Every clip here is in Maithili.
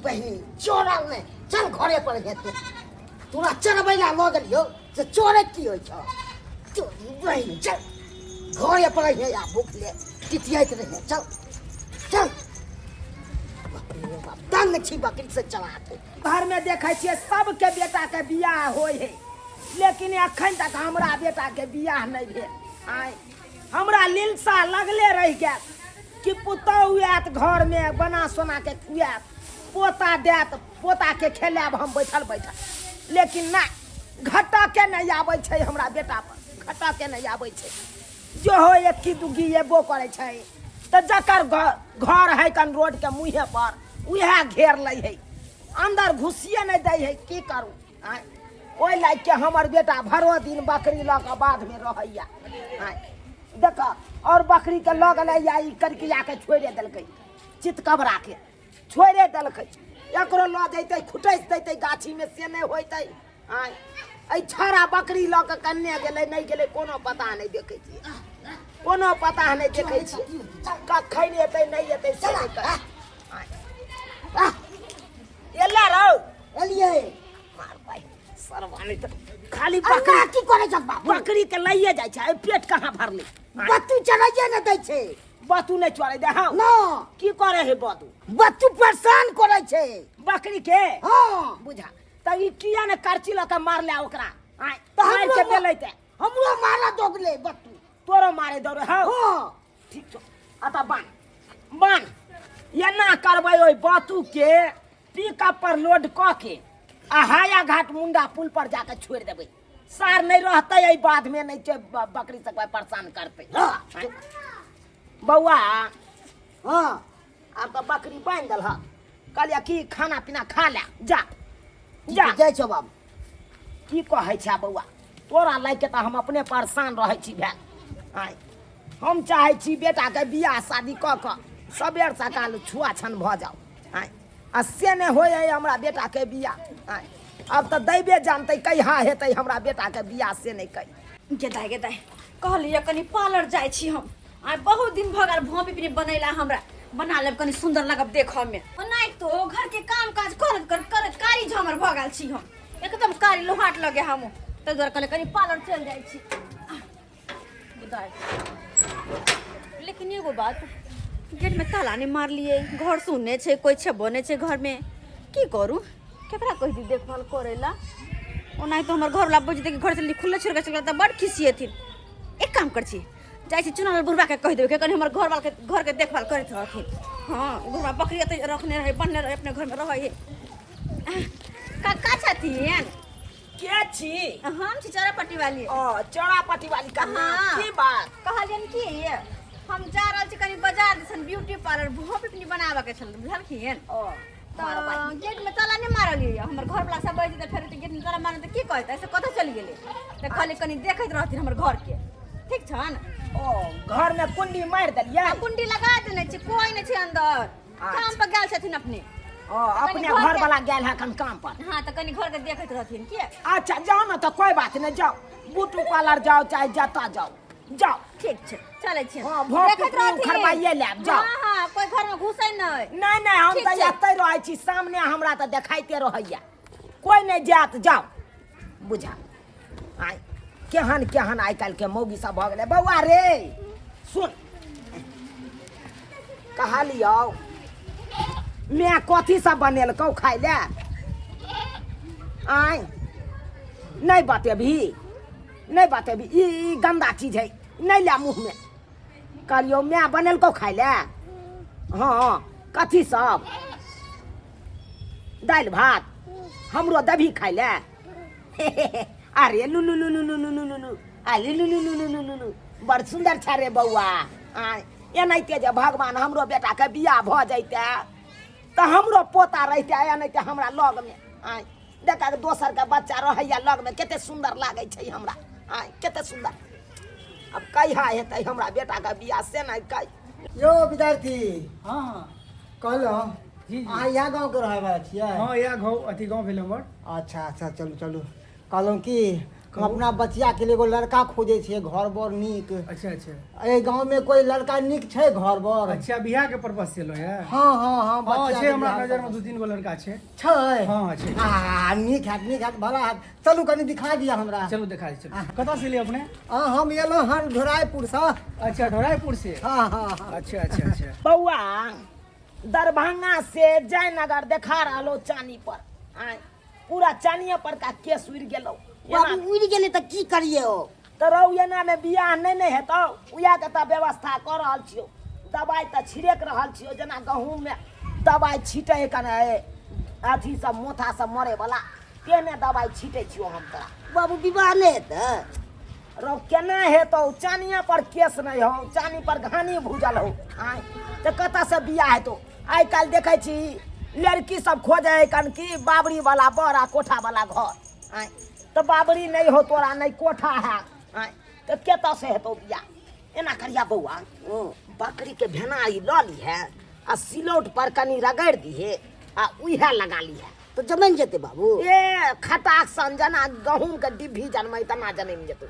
बहिनी चोरल नहि चल घरे पर हेतौ तोरा चरबै ला लऽ गेलियौ से चोरे की होइ छौ तोरी बहिनी चल घरे पर रहिए आ भूखले टिटियाइत रहिए चल चल बाप रे बाप तंग छी बकरी से चला के घरमे देखै छियै सबके बेटाके बियाह होइ है लेकिन एखन तक हमरा बेटाके बियाह नहि भेल। आँय हमरा लिलसा लगले रहि गेल कि पुतहु आयत घरमे बना सोना के खुआयत, पोता देत, पोताके खेलायब हम बैठल बैठल। लेकिन नहि, घटके नहि आबै छै हमरा बेटा पर, घटके नहि आबै छै। जेहो एक्की दुग्गी एबो करै छै तऽ जकर घर है कन रोडके मुँहे पर उएह घेर लै है, अन्दर घुसिए नहि दै है। की करू? आँय ओहि लायक के हमर बेटा भरो दिन बकरी लऽ कऽ बाधमे रहैया। आँय देख, और बकरी के लऽ गेलै या ई करिकिया के छोड़ि देलकै, चितकबरा के छोड़ि देलकै। एकरो लऽ जैतै खुटैस दैतै गाछीमे, से नहि होइतै। आँय एहि छौड़ा बकरी लऽ कऽ कन्ने गेलै नहि गेलै कोनो पता नहि, देखै छियै कोनो पता नहि, देखै छियै कखन एतै नहि एतै से नहि कहै। आँय एला रौ एलियै मार भाइ सरवा नहि तऽ खाली अरे बकरी की करै छक बाबू? बकरी के लइए जाइ छै, एहि पेट कहाँ भरलै? बत्तू चढ़ैये ने दै छै। बतू नहि चढ़ै दे? हँ न की करे है बतू? बत्तू परेशान करै छै बकरी के। हँ बुझा तऽ ई किया ने करची लऽ कऽ मारले ओकरा? आँय तऽ मारि के हमरो देलै तऽ हमरो मारऽ दोगलै बत्तू। तोरो मारे दौड़े? हँ हँ ठीक छौ, अतः बान्ह बान्ह। एना करबै, ओहि बतू के पिकअप पर लोड कऽ के आ हाया घाट मुंडा पुल पर जाके छोड़ि देबै। सार नहि रहतै एहि बाधमे, नहि छै बकरी सबके परेशान करतै। हँ बौआ हँ आब तऽ बकरी बान्हि देलहक, कहलियै की खाना पीना खा ले, जा जा। जाइ छौ बाबू। की कहै छै बौआ, तोरा लए के तऽ हम अपने परेशान रहै छी भेल। आँय हम चाहै छी बेटाके बियाह शादी कऽ कऽ सबेर सकाल छुआ छन भऽ जाउ। आँय आ से नहि होइ है हमरा बेटाके बियाह। आँय आब तऽ दैबे जानतै कहिया हेतै हमरा बेटाके बियाह, से नहि कहि। गेदाय गेदाय कहलियै कनि पार्लर जाइ छी हम, आइ बहुत दिन भऽ गेल भौं पिपनी बनैला, हमरा बना लेब कनि सुन्दर लागब देखऽमे। ओनाहि तो घर के काम काज करैत करैत करैत कारी झमर भऽ गेल छी हम, एकदम कारी लोहाट लगे हम, ताहि दुआरे कहलियै कनि पार्लर चलि जाइ छी। दाइ लेकिन एगो बात, गेटमे ताला नहि मारलियै, घर सुनने छै, कोइ छेबो नहि छै घरमे, की करू? केकरा कहि दी देखभाल करै ला? ओनाहि तऽ हमर घरवला बुझि कि घर चलि खुलले छोड़ि कऽ चलि गेल तऽ बड़ खिसियेथिन। एक काम करै छी, जाइ छी चुनाव बुढ़बाके कहि देबै कि कनि हमर घरवालाके घरके देखभाल करैत रहथिन। हँ बुढ़बा बकरी एतै रखने रहै, बन्हने रहै, अपने घरमे रहै है। कक्का छथिन? के छी? हम छी चौरापट्टी वाली। ओ चौरापट्टी वाली कन्या। हाँ। की बात? कहलियनि कि हम जा रहल छी कनि बाजार दिसन, ब्यूटी पार्लर भोप पिपनी बनाबऽ के छल, बुझलखिन? ओ तऽ गेट में ताला नहि मारलियै, हमर घर वाला सब बैठ जेतै फेर गेट में ताला मारल तऽ की कहतै से कतऽ चलि गेलै, तऽ कहलियै कनि देखैत रहथिन हमर घर के, ठीक छन? ओ घर में कुंडी मारि देलियै? आ कुंडी लगा देने छी, कोई नहि छै अंदर, काम पर गेल छथिन अपने। ओ अपने घर वाला गेल है कन काम पर? हाँ तऽ कनि घर के देखैत रहथिन के। अच्छा जाओ ना, तऽ कोई बात नहीं, जाओ ब्यूटी पार्लर जाओ चाहे जतऽ जाओ, जाओ। ठीक छै, चलै छी। हाँ, भोग देखैत पिपनी रहथिन। उखड़बाइए लेब, जाओ। हाँ हाँ कोई घर में घुसै नहि। नहीं नहीं, हम ठीक तऽ छै। एतै रहै छी, सामने हमरा तऽ देखाइते रहैया, कोई नहीं जायत, जाओ। बुझा आइ केहन केहन आइ काल्हिके मौगी सब भऽ गेलै। बौआ रे सुन, कहलियौ मैं कथी सब बनेलकौ खाइ ले? आय नहीं बतेबही, नहीं बतेबही, ई गंदा चीज है, नहीं ले मुँह में। कहलियौ मैं बनेलकौ खाइ ले? हाँ कथी सब? दालि भात। हमरो देबही खाइ ले? अरे लू लू लू लू लू लू लू लू लू अरे लू लू लू लू लू लू लू, बड़ सुन्दर छै रे बौआ। आँय एनाहिते जे भगवान हमरो बेटाके बियाह भऽ जैते तऽ हमरो पोता रहिते एनाहिते हमरा लगमे। आँय देख दोसरके बच्चा रहैया लगमे, कते सुन्दर लागै छै हमरा। आँय कते सुन्दर। अब कहिया हेतै हमरा बेटाके बियाह से नहि कहि। यौ विद्यार्थी। हाँ हाँ कहलहुँ जी, जी। अहाँ इएह गाँवके रहै वाला छियै? हाँ, इएह गाँव, अथी गाँव भेल हमर। अच्छा अच्छा, चलू चलू। कहलहुँ कि हम अपना बचिया के लिए एगो लड़का खोजै छियै घर बर नीक। अच्छा अच्छा। एहि गाँव में कोई लड़का नीक छै घर बर? अच्छा, बियाह के पर्पस से एलहुँ हैं? हाँ हाँ हाँ। हाँ बचिया छै, के हमरा बियाह नजर में 2-3 गो लड़का छै। छै? हाँ छै। आ नीक हैत, नीक हैत, भला हैत। चलू कनि दिखा दिअ हमरा। चलू देखा दै, चलू। कतऽ से एलियै अपने? आ, हम एलहुँ हन ढोरायपुर सँ। अच्छा, ढोरायपुर से। हाँ हाँ हाँ। अच्छा अच्छा अच्छा। बौआ, दरभंगा से जयनगर देखा रहलो चानी पर, आय पूरा चानिए पर का केस उड़ि गेलो। बाबू उड़ि गेलै तऽ की करिए ओ? तऽ रौ, एना मे बियाह नहि ने हेतौ। उएह के तऽ व्यवस्था कऽ रहल छियौ। दवाइ तऽ छिड़क रहल छियौ, जेना गहूँम मे दवाइ छिटै कने अथी सब मोथा सब मरे वाला, तेहने दवाइ छिटै छियौ हम तोरा। बाबू विवाह नहि हेतै? रौ केना हेतौ, चानिए पर केस नहि हौ, चानी पर घानी भूजल हौ, आँय तऽ कतऽसँ बियाह हेतौ? आइ काल्हि देखै छी लड़की सब खोजै है कन कि बाबरी वाला बर आ कोठा वाला घर। आँय तऽ बाबरी नहि हो तोरा, नहि कोठा है, आँय तऽ कतऽसँ हेतौ बियाह? एना करिया बौआ, बकरीके भेनाड़ी लऽ लिहे आ सिलौट पर कनि रगड़ि दिहे आ उएह लगा लिहे। तऽ जमनि जेतै बाबू? ए खटाक सन जेना गहूँम के डिब्बी जनमै तना जनमि जेतौ।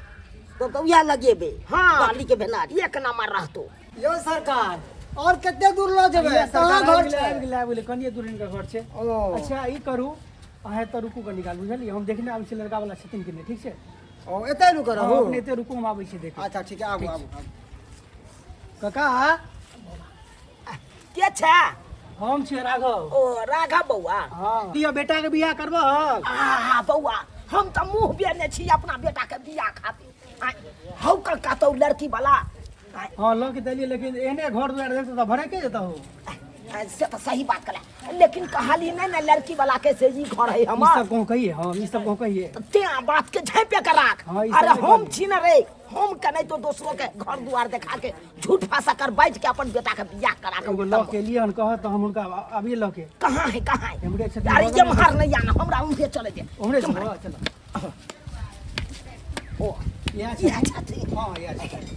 तब तऽ उएह लगेबै। हाँ। बकरी के भेनाड़ी एक नंबर रहतौ। यौ सरकार, और कते दूर लऽ जेबै? ये कहाँ सरकार घर आबि गेलै, छै? आबि गेलै, आबि गेलै, कनिए दूर हिनकर घर छै। ओ। अच्छा, ई करू, अहाँ एतऽ रुकू कनी काल, बुझलियै? हम देखने आबै छी लड़का वाला छथिन कि नहि, ठीक छै? ओ एतै रुक हाँ, रहू। अपने एतै रुकू, हम आबै छी देखे। अच्छा ठीक है, आबू आबू आबू। काका। के छै? हम छियै राघव। ओ राघव बौआ। हाँ, दिया बेटा के बियाह करबह? आ बौआ, हम तऽ मुँह बेने छी अपना बेटा के बियाह खातिर। आँय, हौ कक्का, तो लड़की वाला आँय, हाँ लऽ के देलियै, लेकिन एहने घर दुआर देखतौ तऽ भड़के जेतौ। आँय, से तऽ सही बात कहला, लेकिन कहली नहीं ने लड़की वाला के से ई घर है ई हमर। सब कहूँ कहिए, हाँ ई सब कहूँ कहिए। ते बात के झाँपे के राख। हाँ, ई सब अरे नहीं हम कहली। छी न रे, हम के नहीं तो दूसरों के घर द्वार देखा के झूठ फांसा कर बैठ के अपन बेटा के बियाह करा के एगो लऽ के एलियै हन, कहत तऽ हम हुनका अबियै लऽ के। कहाँ है, कहाँ है? एम्हरे छथिन, अरे बगलमे। एम्हर नहीं आना, हमरा उम्हरे चले दे। उम्हरे चलो, चलो। ओ इएह इएह छथिन। छथिन। हाँ इएह छथिन।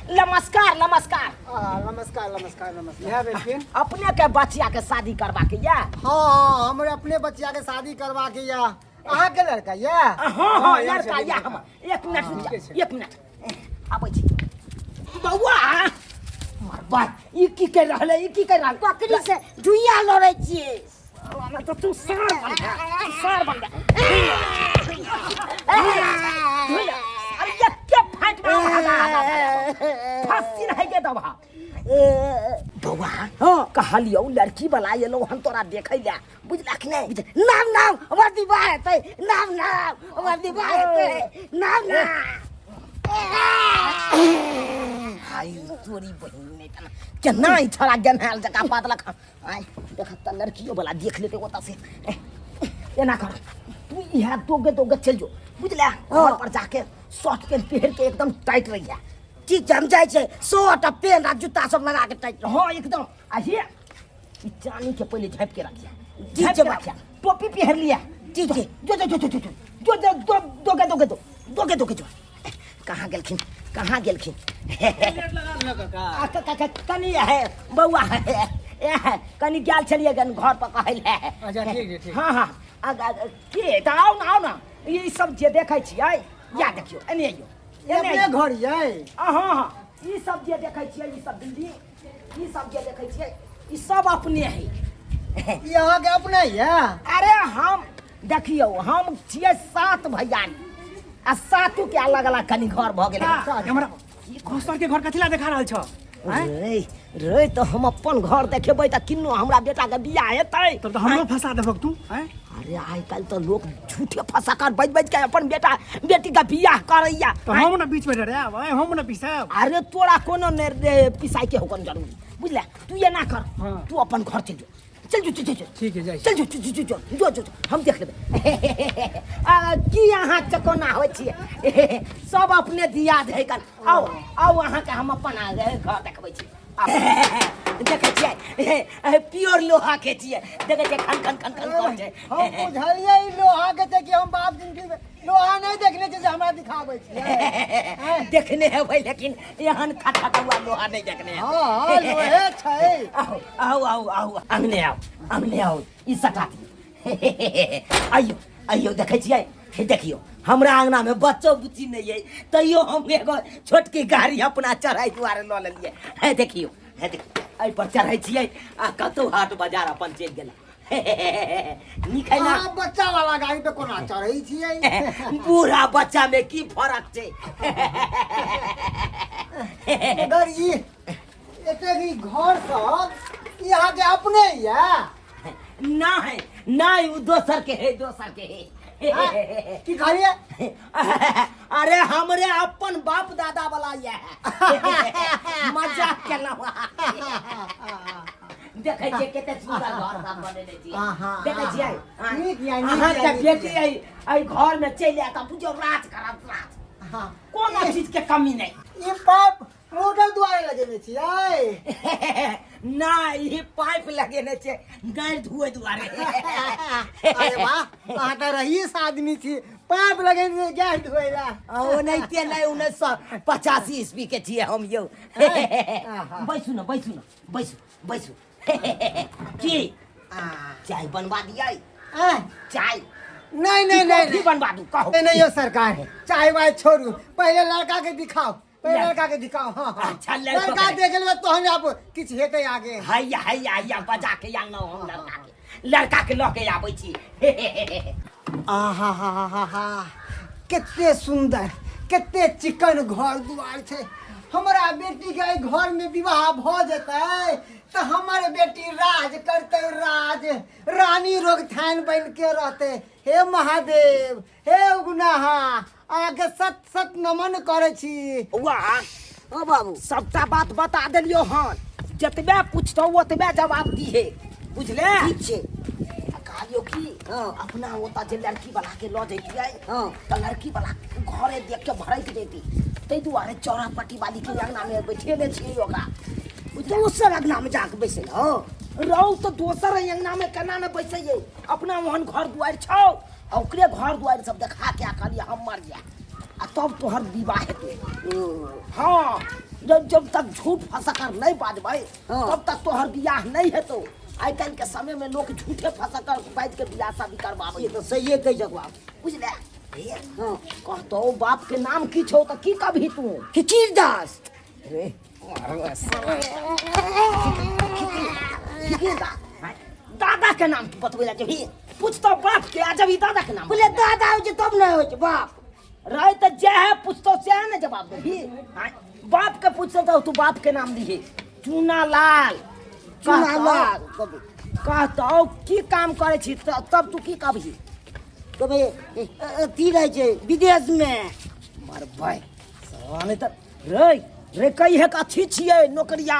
नमस्कार नमस्कार। आ, नमस्कार नमस्कार नमस्कार। इएह भेलखिन। अपने के बचिया के शादी करवा के या? हाँ हाँ, हमरे अपने बचिया के शादी करवा के या। अहाँ के लड़का या? हाँ हाँ। हाँ, इएह लड़का छथिन। या हमर। एक मिनट रुक ठीके जा, छै। एक मिनट आबै छी। बौआ मरबा, ई की कर रहल है, ई की कर रहल? बकरी से जुइया लड़ै छियै। हमरा तो तू सार बन जा, तू सार बन जा। अरे ये के फाट में भागा भागा फंसी रह के दबा। बौआ। हाँ। कहलियौ लड़की वाला एलौ हम तोरा देखै ले, बुझलक नहि? नाम नाम हमर विवाह हेतै, नाम नाम हमर विवाह हेतै, नाम नाम। हाय तोरी बहिन, नहि तना केना ई छोड़ा गेन्हायल जकाँ पातलक। आय देख तऽ लड़कियो वाला देख लेतै ओतऽ से। एना कर, तू इएह दोगे दोगे चलि जो, बुझले? घर पर जाके शर्ट पेंट पहिर के एकदम टाइट रहिया। ठीक छै, हम जाइ छै, शर्ट आ पेंट आ जुत्ता सब लगा के टाइट। हाँ एकदम। आ हे, ई चानी के पहिले झाँपि के रखिया। ठीक झाँपि छै के बाबू। रखिया, टोपी पहिर लिया। ठीक छै। जो जो जो जो जो जो जो जो दोगे दोगे दो दोगे दोगे जो। कहाँ गेलखिन, कहाँ गेलखिन? लगा लेलक काका। आ, कनि है बौआ, है ए है, कनि गेल छलियै गन घर पर कहै लए। अच्छा ठीक छै, ठीक। हाँ हाँ। के तऽ आउ ने, आउ ने। ई सब जे देखै छियै, या देखियौ, एने अइयौ, ई एने अपने अइयौ। घर यै? आ, हाँ हाँ, ई सब जे देखै छियै, ई सब बिल्डिंग, ई सब जे देखै छियै, ई सब अपने है। ई अहाँके अपने यै? अरे हम देखियौ, हम छियै 7 भैयारी आ सातू के अलग अलग कनि घर भऽ गेलै। हमरा दोसर के घर कथी ला देखा रहल छ? रे रे, तऽ हम अपन घर देखेबै तऽ किन्नो हमरा बेटा के बियाह हेतै? तब तऽ हमरो फंसा देबक तू, आँय? अरे आइ काल्हि तऽ लोक झूठे फंसा कर बाजि बाजि के अपन बेटा बेटी के बियाह करैया। तऽ हम ने बीच में डरायब, आँय? हम ने पिसायब? अरे तोरा कोनो ने रे पिसाई के हुकम जरूरी, बुझले? तू एना कर। हाँ। तू अपन घर चल जो, चल जो, चल जो, ठीक है, जाइ छी। चल जो, चल जो, जो जो जो, हम देख लेबै। आ, की अहाँ चकोना होइ छियै? सब अपने दिया दे कन। आउ आउ, अहाँके हम अपन घर देखबै छी। आउ। देखै छियै, प्योर लोहा के छियै, देखै छियै खन खन खन खन करै छै। हम बुझलियै ई लोहा के छै कि हम बाप जिनगी में लोहा नहीं देखने छियै जे हमरा दिखाबै छियै। देखने हेबै, लेकिन एहन खटखटुआ लोहा नहि देखने हेबै। हाँ हाँ, लोहे छै। आउ आउ आउ आउ, अंगने आउ, अंगने आउ। ई सटा दियौ। आइयो आइयो, देखै छियै, हे देखियौ, हमरा अंगना में बच्चो बुच्ची नहीं है तैयो हम एगो छोटकी गाड़ी अपना चढ़ाई दुआरे लऽ लेलियै। हे देखियौ, हे देखियौ, एहि पर चढ़ै छियै आ कतौ हाट बाजार अपन चलि गेलहुँ। नीक है ना? अहाँ बच्चा वाला गाड़ी पे कोना चढ़ै छियै? बूढ़ा बच्चा में की फर्क छै? मगर ई एतेक ई घर सब ई अहाँके अपने यऽ? नहीं नहीं, उ दोसर के है, दोसर के है। की कहलियै? अरे हमरे अपन बाप दादा वाला ये है। मजाक केलहुँ। देखै छियै कते सुंदर घर सब बनेने छियै। देखै छियै? नीक यऽ, नीक अहाँके यऽ, नीक बेटी यऽ। एहि घर में चलि आयत तऽ बुझियौ राज करत, राज। कोनो चीज के कमी नहीं। ई पाइप मोटर दुआरे लगेने छियै? ना, ई पाइप लगेने छै गारि धुए दुआरे। अरे वाह, अहाँ तऽ रईस आदमी छी, पाइप लगेने छियै गैस धोए ला। ओनाहिते नहि, 1985 ईस्वी के छियै हम यौ। बैसू ने, बैसू ने, बैसू बैसू। की चाय बनवा दियै? चाय? नहीं नहीं नहीं। कॉफी बनवा दू, कहू। नहीं नहीं यौ सरकार, चाय वाय छोड़ू, पहिले लड़का के दिखाओ, पहिले लड़का के दिखाओ। हाँ हाँ। अच्छा, लड़का लड़का के- देख लेबै तहन आब किछु हेतै आगे। हैया हैया हैया, बजा के आनलहुँ हम लड़का के, लड़का के लऽ के आबै छी। आहा हा हा हा हा, कते सुंदर, कते चिकन घर दुआर छै। हमरा बेटी के एहि घर में विवाह भऽ जेतै तऽ हमर बेटी राज करतै, राज रानी रोगथान बनि के रहतै। हे महादेव, हे उगनाहा, अहाँके सत सत नमन करै छी। वाह। ओ बाबू, सबटा बात बता देलियौ हन, जतबे पूछतौ ओतबे जवाब दिहे, बुझले? ठीक छै। आ कहलियौ की, अपना ओतऽ जे लड़की वाला के लऽ जैतियै तऽ लड़की वाला घरे देख के भड़कि जैती, ताहि दुआरे चौरा पट्टी वाली के अंगना में बैठेने छियै ओकरा। दोसर अंगना में जाके बैसल हो? रौ, तऽ दोसर अंगना में केना ने बैसैयै? अपना ओहन घर दुआरि छौ आ ओकरे घर दुआरि सब देखा के आ कहलियै हमर या आ तब तोहर विवाह हेतौ। हाँ, जब जब तक झूठ फंसा कर नहीं बाजबै तब तक तोहर बियाह नहीं हेतौ। आइ काल्हि के समय में लोग झूठे फंसा कर बाजि के बियाह शादी करबाबै। ई तऽ सहिए कहै छौ बाप। बुझले? हे, कहतौ बाप के नाम की छौ तऽ की कभी तू? खिचीर दास। रे खिचीर दास, दादा के नाम तू बतबै ला जबही पूछतौ बाप के आ जबही दादा के नाम। बोले दादा होइ छै तब ने होइ छै बाप। रहे तऽ जे है पूछतौ सएह ने जवाब देबही। आँय, बाप के पूछतौ तऽ तू बाप के नाम दिही, चूना लाल। चूना लाल। कहतौ की काम करै छी तब तू की कहबही? कभी अथी रहै छै विदेश में। मरबै साला, नहि तऽ रे रे कहि के अथी छियै नौकरिया,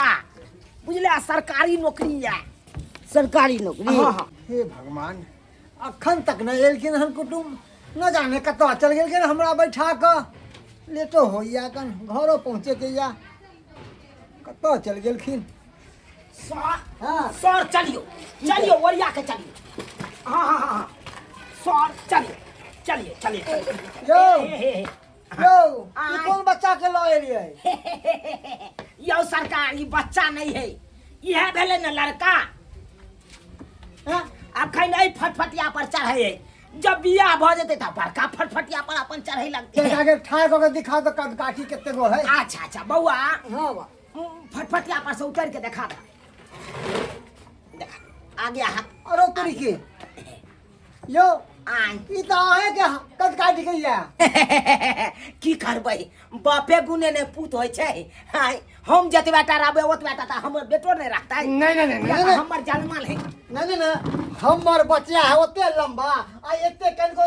बुझले? सरकारी नौकरी या। सरकारी नौकरी? हाँ हाँ। हे भगवान, अखन तक नहि एलखिन हन कुटुम्ब, न जाने कतऽ चलि गेलखिन हमरा बैठा कऽ। लेटो होइया कन, घरो पहुँचेके या, कतऽ चलि गेलखिन? सर। हाँ। सर चलियो चलियो, ओरिया के चलियो। हाँ हाँ हाँ हाँ सर, चलिए चलिए चलिए चलिए। यौ। हे, हे, हे। यौ, ई आँय। कोन बच्चा के लऽ एलियै? यौ सरकार, ई बच्चा नहीं है, इएह भेलै ने लड़का। हैं? अखन एहि फटफटिया पर चढ़ै है, जब बियाह भऽ जेतै तऽ बड़का फटफटिया पर अपन चढ़ै लगतै। के आगे ठाढ़ कऽ के दिखाओ तऽ कद काठी कते गो है। अच्छा अच्छा, बौआ। हाँ बा। फटफटिया पर से उतर के देखा दे, देखा आगे हाथ। अरे तोरी के यौ। आय। ई तऽ अहें के कद काटी के या। की करबै, बापे गुने ने पूत होइ छै। आय, हम जतबे टा रहबै ओतबे टा तऽ हमर बेटो नहि रहतै। नहीं नहीं नहीं नहीं। हमर जनमल है। नहीं नहीं नहीं, हमर बचिया है ओते लंबा आ एते कनको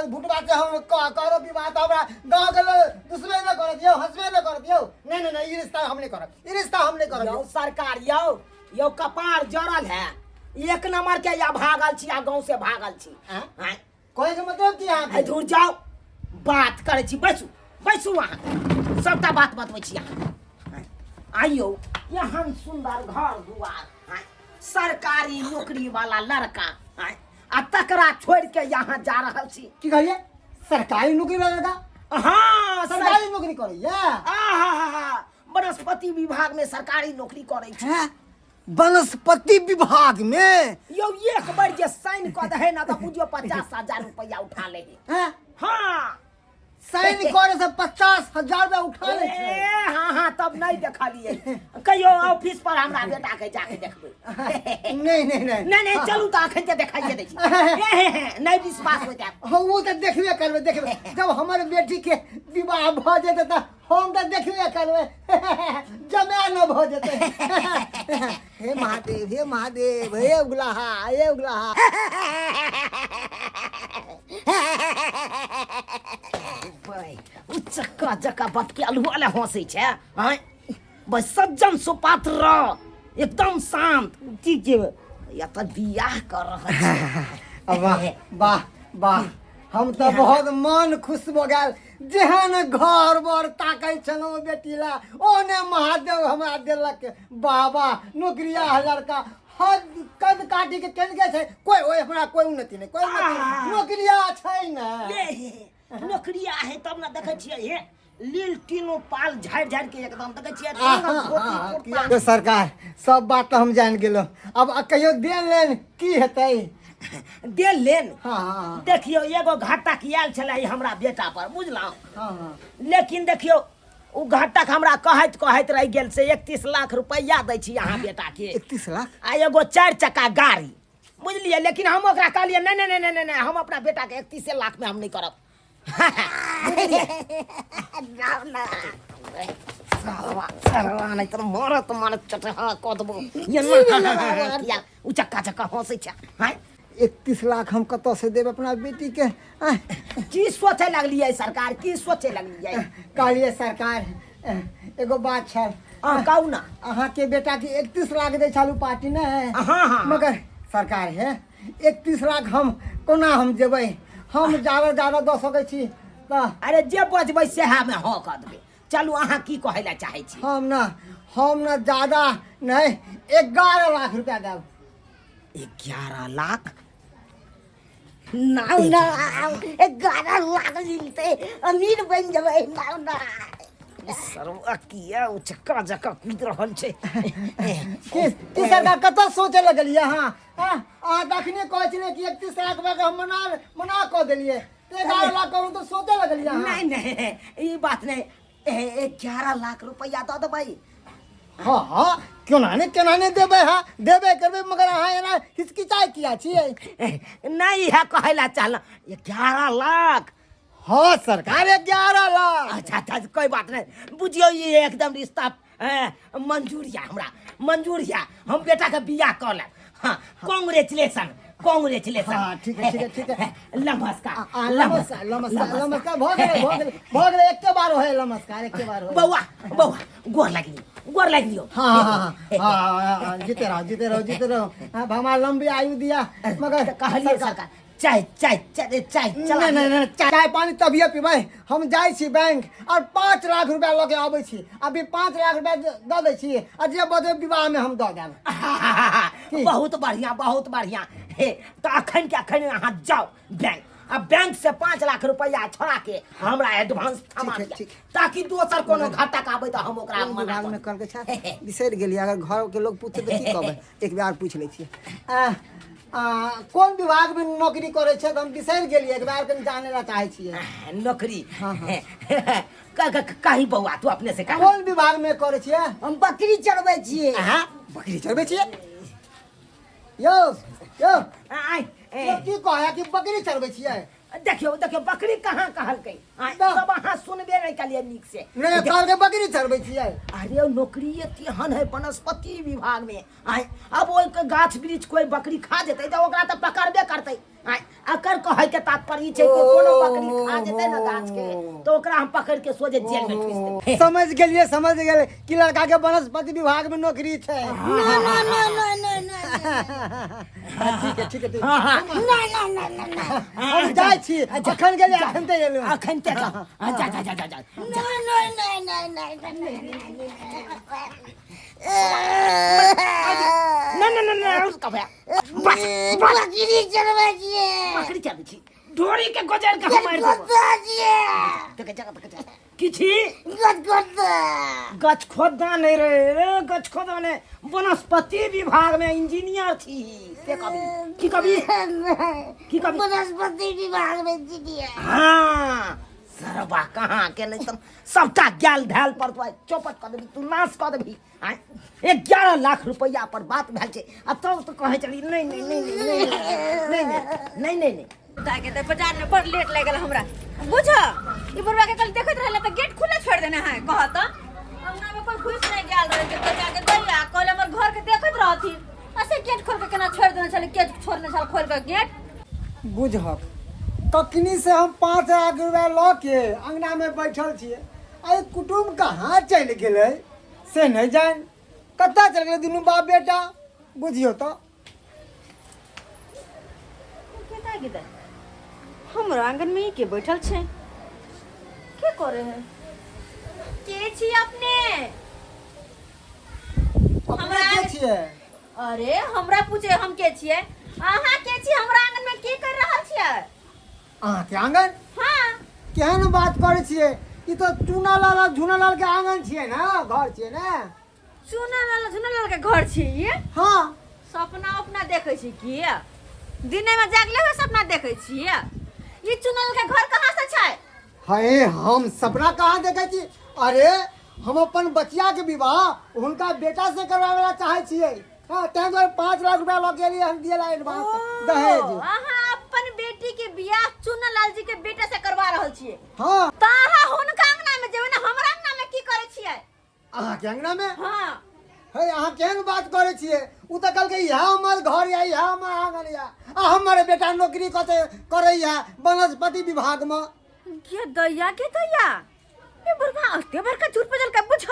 भुटबा के हम करो विवाह तऽ हमरा गाँव के लोग दुश्मन न करत यौ, हंसबे न करत यौ। नहीं नहीं नहीं, ई रिश्ता हम नहीं करब, ई रिश्ता हम नहीं करब। यौ सरकार, यौ यौ, कपार जरल है एक नंबर के, या भागल छी आ गाँव से भागल छी। आँय? आँय? कहै के मतलब की अहाँके? आइ दूर जाओ, बात करै छी, बैसू बैसू, अहाँ सबटा बात बतबै छी अहाँ। आइयो एहन सुंदर घर दुआर, आँय, सरकारी नौकरी वाला लड़का, आँय, आ तकरा छोड़ के यहाँ जा रहल छी। की कहलियै? सरकारी नौकरी वाला लड़का? हाँ। सरकारी नौकरी करैया? आहा, वनस्पति विभाग में सरकारी नौकरी करै छी। हैं? वनस्पति विभाग में? यौ, एक बार जे साइन कऽ दे ना तऽ बुझियौ 50,000 रुपया उठा ले। हैं? हाँ साइन करे से 50,000 रुपया उठा लै छै। ए, हाँ हाँ तब नहीं देखलिए कहियो ऑफिस पर हमरा बेटा के जाके देखबै। नहीं नहीं नहीं। नहीं नहीं, चलू तऽ अखन ते देखाइए दै छी। ए, हे, हे, नहीं विश्वास होइत हैत। हाँ, ओ तऽ देखबे करबै, देखबै जब हमर बेटी के विवाह भऽ जेतै तऽ हम तऽ देखबे करबै, जमाए न भऽ जेतै। हे महादेव, हे महादेव, हे उगलाहा, हे उगलाहा। उ चक्का जका बटके अलुआ ले हंसै छै आँय। बस सज्जन सुपात्र रह, एकदम शांत। की के या तऽ बियाह कर रहल छै। वाह वाह वाह, हम तऽ बहुत मन खुश भऽ गेल। जेहन घर बर ताकै छलहुँ बेटी ला, ओहने महादेव हमरा देलक। वाह वाह, नौकरिया लड़का, हद कद काटी के केनके छै, कोई ओइ हमरा कोई उन्नति नहि, कोई उन्नति नहि। नौकरिया छै ने। ए, नौकरिया है तब ने देखै छियै, हे लील तीनों पाल झाड़ि झाड़ि के एकदम देखै छियै रंगल धोती कुर्ता। तो सरकार सब बात तऽ हम जानि गेलहुँ, अब कहियो देन लेन की हेतै? देन लेन? हाँ, हाँ, हाँ। देखियौ, एगो घाटा आयल छलै हमरा बेटा पर, बुझलहुँ? हाँ, हाँ। लेकिन देखियौ, ओ घटक हमरा कहैत कहैत रहि गेल से 31 लाख रुपैआ दै छी अहाँ बेटा के। 31 लाख आ एगो 4 चक्का गाड़ी, बुझलियै? लेकिन हम ओकरा कहलियै, नहि नहि नहि नहि नहि, हम अपना बेटा के 31 लाख में हम नहि करब, बुझलियै? सरवा सरवा, नहि तऽ मरत मरत चटहा कऽ देबो। किया ओ चक्का चक्का हँसै छै आँय? 31 लाख हम कतऽसँ देब अपना बेटीके आँय? की सोचै लगलियै सरकार, की सोचै लगलियै? कहलियै सरकार, एगो बात छल। अहाँ कहू ने। अहाँके बेटाके 31 लाख दै छलहुँ पार्टी ने? हाँ, हाँ, हाँ। मगर सरकार हे, 31 लाख हम कोना हम जेबै? हम जादा जादा दऽ सकै छी तऽ अरे जे बजबै सएहमे हँ कऽ देबै। चलू, अहाँ की कहै लए चाहै छी? हम ने जादा नहि, 11 लाख रुपया देब। 11 लाख? नाउ ना, 11 लाख मिलतै, अमीर बनि जेबै। नाउ ना। सरवा किया ओ चक्का जका कूद रहल छै? की की सरकार, कतऽ सोचे लगलियै अहाँ? आँ? अहाँ तऽ अखने कहै छलियै कि 31 लाख रुपया के हम मना मना कऽ देलियै, तऽ 11 लाख कहलहुँ तऽ सोचे लगलियै अहाँ। नहीं नहीं, ई बात नहीं। 11 लाख रुपया दऽ देबै। हाँ हाँ, केना ने केना ने देबै? हाँ, देबे करबै, मगर अहाँ एना हिचकिचाइ किया छियै? नहीं, इएह कहै लए चाहलहुँ, 11 लाख। हाँ सरकार, 11 लाख। अच्छा अच्छा, कोई बात नहीं। बुझियौ, ई एकदम रिश्ता मंजूर या, हमरा मंजूर या, हम बेटा के बियाह कऽ लेब। हाँ, कॉन्ग्रेचुलेशन, कॉन्ग्रेचुलेशन। हाँ, ठीक है, ठीक है, ठीक है। नमस्कार। आ, नमस्कार, नमस्कार, नमस्कार। भऽ गेलै, भऽ गेलै, भऽ गेलै। एके बार होय नमस्कार, एके बार होय। बौआ, बौआ, गोर लगलियौ, गोर लगलियौ। हाँ हाँ हाँ हाँ हाँ, जीते रहो, जीते रहो, जीते रहो। हाँ, भगवान लंबी आयु दिया, मगर तऽ कहलियै सरकार, चाय चाय चाय चाय चला। नहीं नहीं नहीं, चाय पानी तभिए पीबै। हम जाइ छी बैंक और 5 लाख रुपया लऽ के अबै छी। अभी 5 लाख रुपया दऽ दै छी आ जे बजबै विवाहमे हम दऽ देब। बहुत बढ़िया, बहुत बढ़िया। हे, तऽ अखन के अखन अहाँ जाउ बैंक आ बैंक से 5 लाख रुपया छोड़ा के हमरा एडवांस थमा ठीक है, दिअ, ठीक। ताकि दोसर कोनो घटक आबै तऽ हम ओकरा कोन मना विभागमे करी। कहलकै छै, बिसरि गेलियै। अगर घरके लोग पूछते तऽ की कहबै? एक बेर पूछि लै छियै। आ, आ, कोन विभागमे नौकरी करै छै तऽ हम बिसरि गेलियै, एक बार कनि जानै लए चाहै छियै। नौकरी? हाँ, हाँ। कही बौआ, तू अपने से कह। कोन विभागमे करै छियै? हम बकरी चरबै छियै। अहाँ बकरी चरबै छियै? यौ यौ। आय ए, यौ, की कहै कि बकरी चरबै छियै? देखियौ देखियौ, बकरी कहाँ कहलकै? आँय, तऽ- तब अहाँ सुनबे नहि केलियै नीक से। नहि, कहलकै बकरी चरबै छियै। अरे, नौकरी तेहन है वनस्पति विभाग में। आँय, अब ओहि गाछ वृक्ष कोई बकरी खा जेतै तऽ ओकरा तऽ पकड़बे करतै। आँय, एकर कहै के तात्पर्य ई छै कि कोनो बकरी खा जेतै ने गाछ के, तऽ ओकरा हम पकड़ के सोझे जेल में ठूस देबै। समझ गेलियै, समझ गेलियै कि लड़का के वनस्पति विभाग में नौकरी छै। ना ना ना ना ना ना। हाँ, ठीक है, ठीक है, ठीक है। हाँ हाँ। ना ना ना ना ना। हम जाइ छी, अखन गेलियै, अखन ते एलहुँ। अखन ते जाउ। हाँ, जा जा जा जा जा। ना ना ना ना ना ना। ना ना ना ना, और कहबै बस बस। बकरी चरबै छियै। बकरी चरबै छी? ढोरी के गुजर के हम मारि देबो। गदगदा छियै। देख जगह, देख जगह, की छी? गदगदा। गछखोदा नहीं रे रे, गछखोदा नहीं, वनस्पति विभाग में इंजीनियर छी। से कभी की कभी की कभी वनस्पति विभाग में इंजीनियर। हाँ, सरबा कहाँ के नहीं तुम सबटा गेल धैल पर तू आइ चौपट कऽ देबही, तू नाश कऽ देबही। आँय, 11 लाख रुपैआ पर बात भेल छै आ तब तो कहै छली नहि नहि नहि नहि नहि नहि नहि नहि नहि। ताके तऽ बाजार में बड़ लेट लागि गेल हमरा। बुझ, ई बुढ़वा के कल देखैत रहले तऽ गेट खुले छोड़ देने है। कह तऽ अंगना में कोई घुस नहीं गेल रहे के तऽ जाके दैया कल हमर घर के देखैत रहथिन, ऐसे गेट खोल के केना छोड़ देने छले? गेट छोड़ने छल खोल के गेट। बुझहक, कखनी से हम 5 लाख रुपया लऽ के अंगना में बैठल छियै आ ई कुटुम्ब कहाँ चलि गेलै से नहि जानि। कतऽ चलि गेलै दुनू बाप बेटा, बुझियौ तऽ। केता गेलै? हमरा आंगन में ई के बैठल छै? के करे है? के छी अपने? अपने हमरा के छियै? अरे, हमरा पूछे हम के छियै? अहाँ के छी? हमरा आंगन में की कर रहल छियै? अहाँके आंगन? हाँ। केहन बात करै छियै? ई तऽ चूना लाल आ झूना लाल के आंगन छियै ने, घर छियै ने। चूना लाल झूना लाल के घर छियै? हाँ। सपना उपना देखै छी की? दिने में जागले हुए सपना देखै छियै? ई चूना लाल के घर कहाँ से छै? हे, हम सपना कहाँ देखै छी? अरे, हम अपन बचिया के विवाह हुनका बेटा से करवावे ला चाहै छियै। हाँ, ताहि दुआरे 5 लाख रुपया लऽ के एलियै हन दिए ला एडवांस दहेज। अहाँ अपन बेटी के बियाह चूना लाल जी के बेटा से करवा रहल छियै? हाँ। तऽ अहाँ हुनका अंगना में जेबै ने, हमरा अंगना में की करै छियै? अहाँके अंगना में? हाँ। हे, अहाँ केहन बात करै छियै? उ तऽ कहलकै इएह हमर घर या, इएह हमर आंगन या आ हमर बेटा नौकरी कतै करैया वनस्पति विभागमे। के दैया, के दैया, ए बुढ़वा अते बड़का झूठ बजल के। बुझ,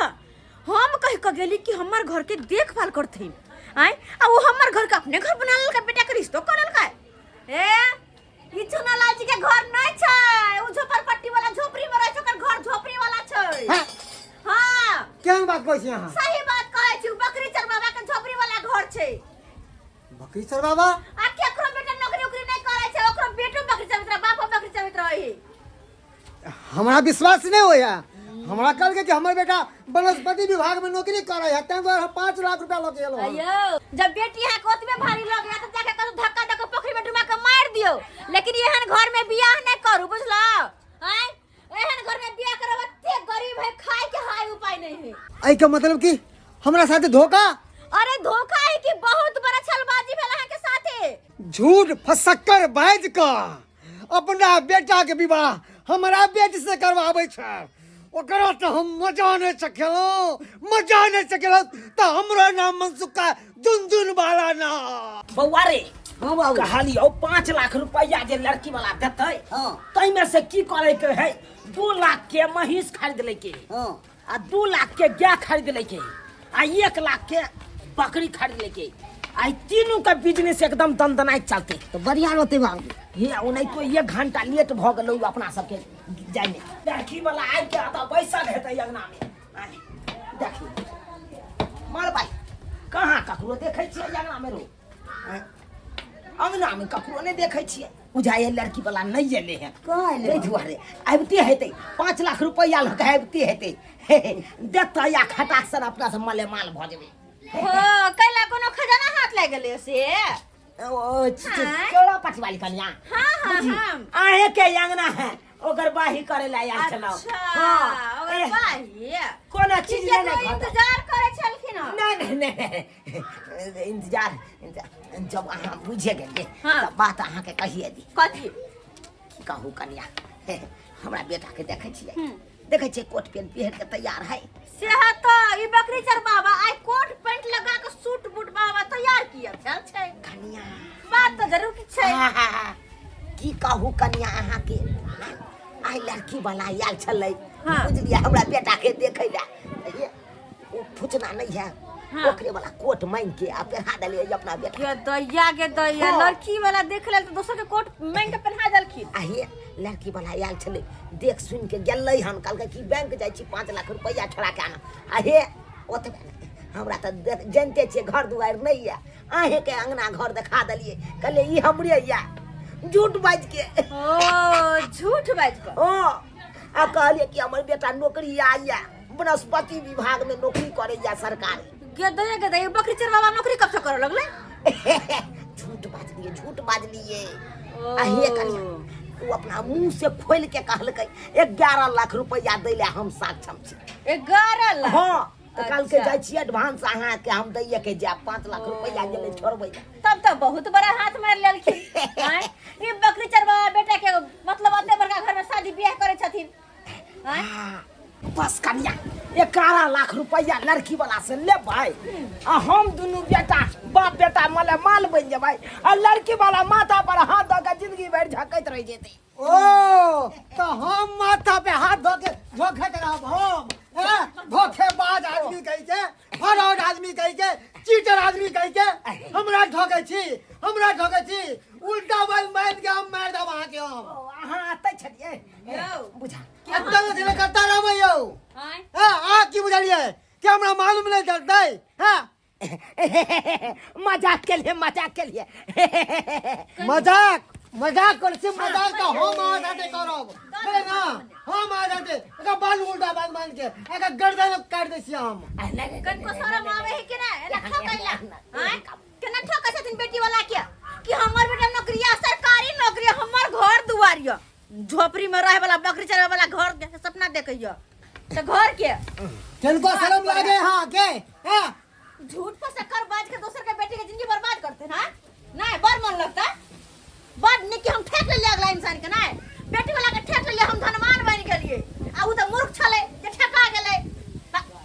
हम कह के गेली कि हमर घर के देखभाल करथिन आय, आ वो हमर घर के अपने घर बना लेलकै, बेटा के रिश्तो कर लेलकै। ए, ई चुनालाल जी के घर नहीं छै, उ झोपड़पट्टी वाला झोपड़ी में रहै छै, ओकर घर झोपड़ी वाला छै। हैं? हाँ। केहन बात कहै छी अहाँ? सही बात कहै छी, उ बकरी चरवावा के झोपड़ी वाला घर छै। बकरी चरवावा? आ केकरो बेटा नौकरी उकरी नहीं करै छै, ओकरो बेटो बकरी चरबैत रहै, बापो बकरी चरबैत रहै। हमरा विश्वास नहि होइया। हमरा कहलकै कि हमर बेटा वनस्पति विभाग में नौकरी करै है, ताहि दुआरे हम 5 लाख रुपया लऽ के एलहुँ हन। अयो, जब बेटी अहाँ के ओतबे भारी लग गया तऽ जाके कतौ धक्का दऽ के पोखरि में डुबा के मारि दियौ, लेकिन एहन घर में बियाह नहि करू, बुझलौ? आँय, एहन घर में बियाह करब, एते गरीब है, खाय के हाय उपाय नहीं है। एहिके मतलब कि हमरा साथे धोखा? अरे, धोखा है कि बहुत बड़ा छलबाजी भेल अहाँ के साथे। झूठ फसक्कर बाजि कऽ अपना बेटा के विवाह हमरा बेटी से करवाबै छै, ओकरा तऽ हम मजा नहि सकेलहुँ, मजा नहि सकेलहुँ तऽ हमरो नाम मनसुखा झुनझुन वाला ना। बौआ रे। हाँ बाबू। कहलियौ 5 लाख रुपैआ जे लड़की वाला देतै, ताहिमे से की करे के है, 2 लाख के महींस खरीद लै के आ 2 लाख के गाय खरीद लै के आ 1 लाख के बकरी खरीद लै के आ ई तीनू के बिजनेस एकदम दनदनाइत चलते। तो बढ़िया रहते बाबू। हे, ओनाहितो 1 घंटा लेट भऽ गेलौ अपना सबके जाइमे। लड़की वाला आबि के एतऽ बैसल हेतै अंगना में। आय, देखी मार भाई, कहाँ ककरो देखै छियै अंगना में रो? आँय, अंगना में ककरो नहि देखै छियै। बुझाइए लड़की वाला नहि एलै हँ। कहाँ एलै? ताहि दुआरे आबिते हेतै, 5 लाख रुपैआ लऽ कऽ आबिते हेतै। हे हे, देतै आ खटाक सन अपना सब मलेमाल भऽ जेबै। हो, कैला कोनो खजाना हाथ लागि गेलै से? ओ आँय? चौड़ा पटवाली कनिया। हाँ हाँ। बुझी, हाँ। अहें के अंगना है, ओकर बाही करे ला आयल छलहुँ। अच्छा। हाँ, ओकर एह, बाही कोनो चीज ठीके नहि तो ने घटत। इंतजार करै छलखिन हँ। नहीं नहीं नहीं, इंतजार इंतजार जब अहाँ बुझे गेलियै तऽ बात अहाँके कहिए दी। कथी? की कहू कनिया, हे, हमरा बेटा के देखै छियै? देखै छियै कोट पेंट पहिर के तैयार है? सेह तऽ ई बकरी चरबाबा आइ कोट पैंट लगा के सूट बूट बाबा तैयार किया भेल छै? कनिया, बात तऽ जरूर किछु छै। आहा, की कहू कनिया अहाँके, आइ लड़की वाला आयल छलै। बुझलियै, हमरा बेटा के देखै लए। हे, ओ फुचना नहीं है, ओकरे वाला कोट मांगि के आ पहिरा देलियै अपना बेटा। के दैया, के दैया। लड़की वाला देख लेल तऽ दोसर के कोट मांगि के पहिरा देलखिन? आ हे, लड़की वाला आयल छलै, देख सुनि के गेलै हन। कहलकै कि बैंक जाइ छी, 5 लाख रुपैआ छोड़ा के आना। आ हे, ओतबे नहि, हमरा तऽ जानिते छियै घर दुआरि नहि यऽ, अहेँके अङ्गना घर देखा देलियै। कहलियै ई हमरे यऽ, झूठ बाजि के। ओ, झूठ बाजि कऽ? हँ, आ कहलियै कि हमर बेटा नौकरी आइए, वनस्पति विभागमे नौकरी करैया सरकारी। गे दैया, गे दैया, बकरी चरवावा नौकरी कब से करऽ लगलै? दिए झूठ बाजलिए। आ हे कनिया, ओ अपना मुंह से खोल के कहलकै 11 लाख रुपया दै ले हम सक्षम छी। 11 लाख? हाँ, तऽ कहलकै अच्छा। जाइ छी, एडवांस अहाँके हम दैये के जायब, 5 लाख रुपया गेलै छोड़बै लए। तब तऽ बहुत बड़ा हाथ मारि लेलखिन। आँय, ई बकरी चरवा बेटा के मतलब एते बड़का घर में शादी बियाह करे छथिन, आँय? हाँ, बस कनिया, 11 लाख रुपया लड़की वाला से लेबै आ हम दुनू बेटा बाप बेटा माले माल बनि जेबै आ लड़की वाला माथा पर हाथ दऽ के जिंदगी भरि झकैत रहि जेतै। ओ तऽ हम माथा पे हाथ धो के धोखैत रहब हम, हैं? धोखेबाज आदमी कहि के, फरौड आदमी कहि के, चीटर आदमी कहि के हमरा ठकै छी, हमरा ठकै छी। उल्टा बाल मारि के हम मारि देब अहाँके हम। ओ, अहाँ एतै छलियै? यौ। बुझा। एतऽ नहि करता रहबै यौ। आँय? हैं, अहाँ की बुझलियै कि हमरा मालूम नहि चलतै? हैं? मजाक के लिए, मजाक के लिए। मजाक, मजाक करै छी? मजाक तऽ हम अहाँ साथे करब, बुझलियै ने? हम अहाँ साथे एकर बाल उल्टा बांध बांध के एकर गर्दन काटि दै छियै हम। कनिको शरम आवे है कि नहीं एना ठकैला? आँय, केना ठकै छथिन बेटी वाला के कि हमर बेटा नौकरिया, सरकारी नौकरी, हमर घर दुआर य झोपड़ी में रहे वाला, बकरी चरावे वाला घर के सपना देखैय तऽ घर के किनको शरम लागे हाँ के हैं? झूठ पर शक्कर बाज के दोसर के बेटी के जिंदगी बर्बाद करते ना नहीं बड़ मन लगता, बड़ निक कि हम ठेक लेलियै अगला इंसान के। नहीं, बेटी वाला के ठेक लेलियै, हम धनवान बनि गेलियै आ उ तऽ मूर्ख छलै जे ठका गेलै।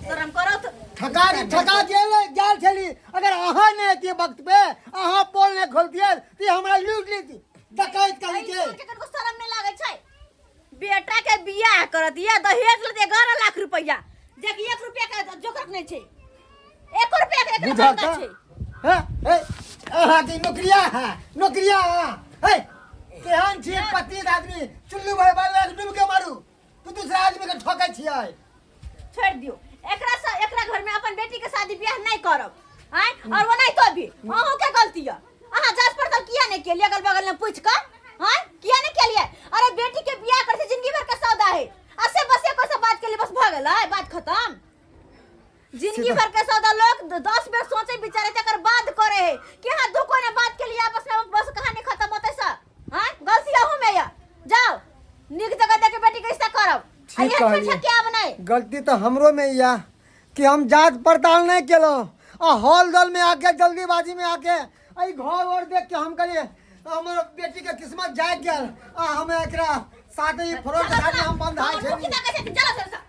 शरम करत। ठका के ठका गेल गेल छली। अगर अहाँ नहि अतियै वक्त पे, अहाँ पोल नहि खोलतियै तऽ हमरा लूट लेती डकैत कहीं के। इंसान के कनिको शरम नहि लागै छै? बेटा के बियाह करत या दहेज लेते 11 लाख रुपया, जे कि 1 रुपया के जोकरक नहि छै, 1 रुपया के एकरा बुझल फायदा तऽ छै। हैं? हे, अहाँके नौकरिया है, नौकरिया है। हे, केहन छियै पति आदमी? चुल्लू भाई बाल डूब के मारू, तू दूसरा आदमी के ठकै छियै। छोड़ि दियौ एकरा से, एकरा घर में अपन बेटी के शादी बियाह नहीं करब। आँय, और वो नहीं तो भी अहूँ के गलती है। अहाँ जांच पड़ताल किया नहीं केलिए, अगल बगल में पूछ कर? हाँ, किया नहीं केलिए? अरे, बेटी के बियाह कर से जिंदगी भर का सौदा है। असे बसे कोई से बात के लिए बस भ गेलै, बात खत्म। जिंदगी भर के सौदा लोग 10 बेर सोचे विचारे तकर बाद करे है कि हाँ, दू कोने बात के लिए आपस में बस कहानी खत्म होते सर। हाँ, गलती अहूँ में या जाओ नीक जगह देके बेटी के रिश्ता करब। आ ठीक एहन कहलियै। छोट क्या बनाए। गलती तऽ हमरो में या कि हम जांच पड़ताल नहीं केलहुँ आ हॉल दल में आके, जल्दीबाजी में आके एहि घर और देख के हम कहलिए हमर बेटी के किस्मत जागि गेल आ हम एकरा साथे ही फ्रॉड साथे हम बंधाइ हमर मुख छली। ताकै छथिन, चलो चलो चलो।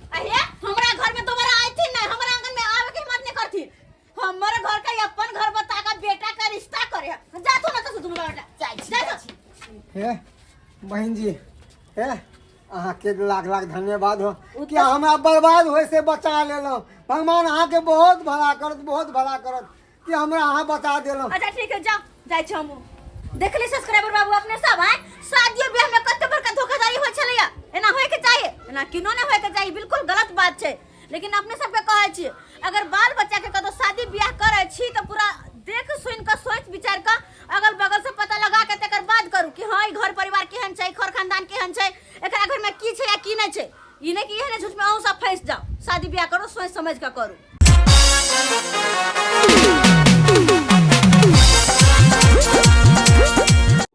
अहे, हमरा घर में दोबारा आयथिन नहीं, हमरा आंगन में आवे के हिम्मत नहीं करथिन। हमर घर का अपन घर बता का बेटा का रिश्ता करे जा तो ना तो दुनू बेटा जाइ छी। जा जाइ तो। छी। हे बहिन जी, हे अहाँके लाख लाख धन्यवाद हो कि हमरा बर्बाद होय से बचा लेलहुँ। भगवान अहाँके बहुत भला करत, बहुत भला करत कि हमरा अहाँ बचा देलहुँ। अच्छा, ठीक है, जाओ, जाइ छी हमहूँ। देखली सब्सक्राइबर बाबू अपने सब, आय, शादियो ब्याह में कते बड़का धोखाधड़ी होइ छलैया। एना होय के चाही? एना किनो नहि होय के चाही, बिल्कुल गलत बात छै। लेकिन अपने सबके कहै छी, अगर बाल बच्चा के कतौ शादी ब्याह करै छी तऽ पूरा देख सुनि कऽ, सोचि विचारि कऽ, अगल बगल से पता लगा के तकर बाद करू कि हाँ, ई घर परिवार केहन छै, घर खानदान केहन छै, एकरा घर में की छै या की नहि छै। ई नहि कि एहने झूठ में अहूँ सब फँसि जाउ। शादी ब्याह करू, सोचि समझि कऽ करू।